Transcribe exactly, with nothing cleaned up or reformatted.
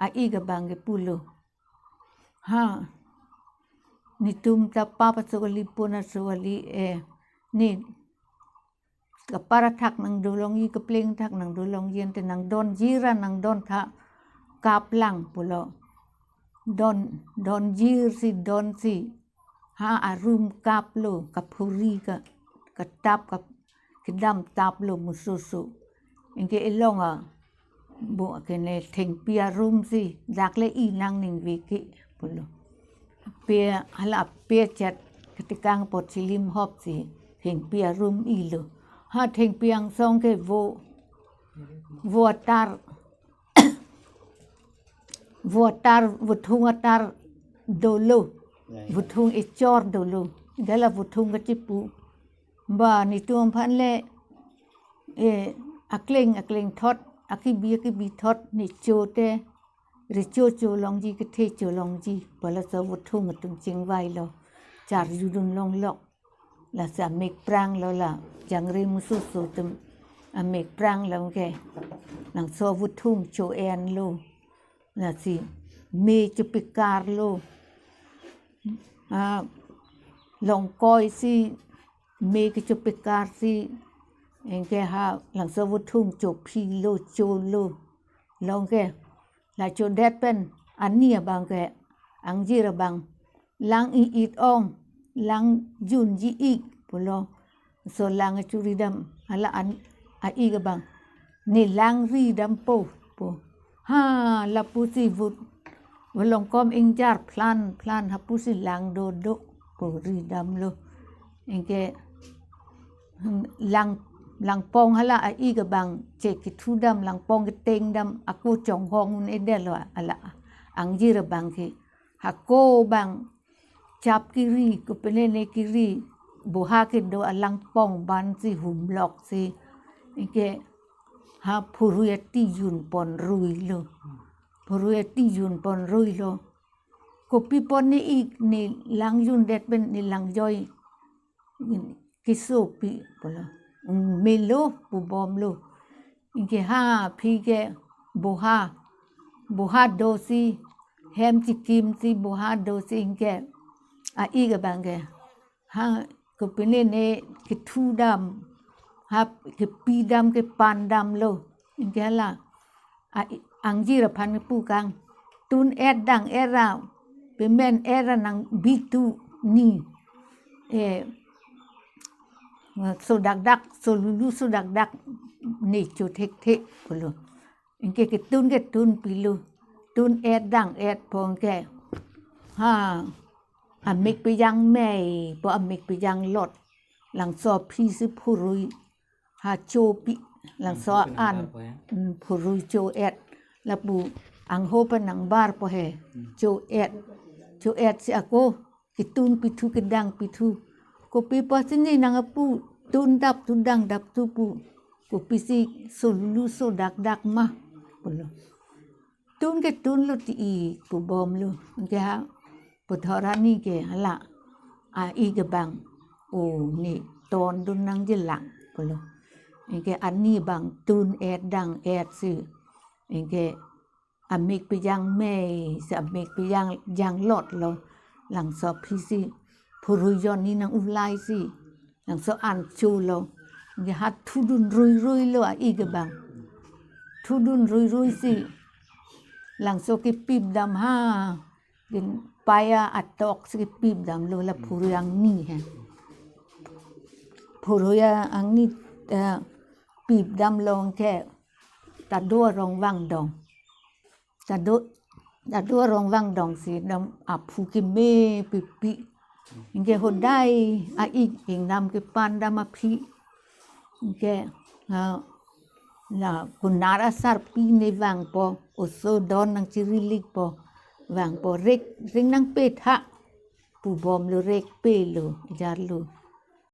a-ik abang ke pulo. Ha, netum ta pap aso kali, pon aso kali, eh, ne kapar athak nangdolongji, kepleng athak nangdolongji, ante nangdonjir ra nangdontha kaplang pulo. Don, donjirsi, donsi. Ha, arum kaplo, kaphuri ka, katap ka, kedam taplo mususu. Anke ilong a, bo kene thengpi arumsi, dak le i nang ningve ke pulo. Pe, hala pe chet ketekang apot chilim hopsi, thengpi arum ilo. Ha, thengpi angsong ke vo, vo atar, vo atar, vothung atar dolo, Ya, ya. Vothung echor dolo. Gala vothung kachipu. Ba netum aphan le, eh, akleng, akleng thot, akibi, akibi thot, ne cho te, recho cholongji, kethe cholongji, pu laso vothung atum chingvailo, charjudun longlok. Lasi amek pranglo la, jangre mususu atum amek pranglo ke. Nangso vothung cho-enlo. Lasi me chopikarlo. Ah, longkoisi me kechopikarsi, anke ha, langso vothung chophilo, cholo. Longke, la chodet pen, ani abang ke, angjir abang, lang i-it ong, lang junji-ik, pulo. So lang churi dam, hala an, a-ik abang, ne lang ri dampo, pu. Ha, lapusi vut, volongkom ingjar phlan, phlan, hapusi lang dodo, pu ri damlo. Anke, hmm, lang, langpong hala a-ik abang, che kethu dam, langpong keteng dam, ako chonghong un-edetlo, hala, angjir abang ke. Hako abang, chap kiri, kopinene kiri, boha kedo alangpong bansi humloksi. Anke ha phurui atijun ponruilo. Phurui atijun ponruilo. Kopi pon ne-ik ne lang jundet pen ne lang joi. Keso pi pulo. Melo pu bomlo. Anke ha aphi ke boha. Boha dosi. Hem chikimsi boha dosi anke. A-ik abang ke. Ha kopinene kethu dam. Ha kepi dam kepan damlo. Anke hala. A, angjir aphan pu kang. Tun-et dang-et ra. Pemen-et ra nang bitu ni. Eh, so dakdak, so lulu so dakdak ne cho thekthe pulo. Anke ketun ketun pilo. Tun-et dang-et po anke. Ha, amek pejang mei, po amek pejang lot. Langso aphisi phurui. Ha chopi, langso an, mm, phurui cho-et. Lapu angho pen nangbarpo he, cho-et. Cho-etsi ako, ketun pithu kedang pithu. Kopi pasi ne nang apu, tun dap tu dang dap tu pu. Kopisi so lulu so dakdak ma, pulo. Tun ketun lo ti-ik pu bomlo. Anke ha, puthot arni ke hala. A-ik abang. O ne tondun nangjilang pulo. Anke ani abang tun-et dang-etsi. Anke amek pejang mei, si amek pejang, jang lotlo. Langso aphisi. Phurui jon ni nang ulaisi. Langso an cholo. Anke ha thudun ruiruilo a-ik abang. Thudun ruiruisi. Langso kepip dam ha. Gin paya atoksi kepip damlo la phurui angni he. Phurui angni, eh, pip damlo anke. Ta do arong vangdong. Ta do, ta do arong vangdongsi dam aphu keme pipi. Anke hodai a-ik ingnam kepan dam aphi. Anke, ha, la kunar asarpi ne vangpo, oso don nangchirilikpo. Vangpo rek, rek nangpetha. Pu bomlo, rek pelo, jarlo.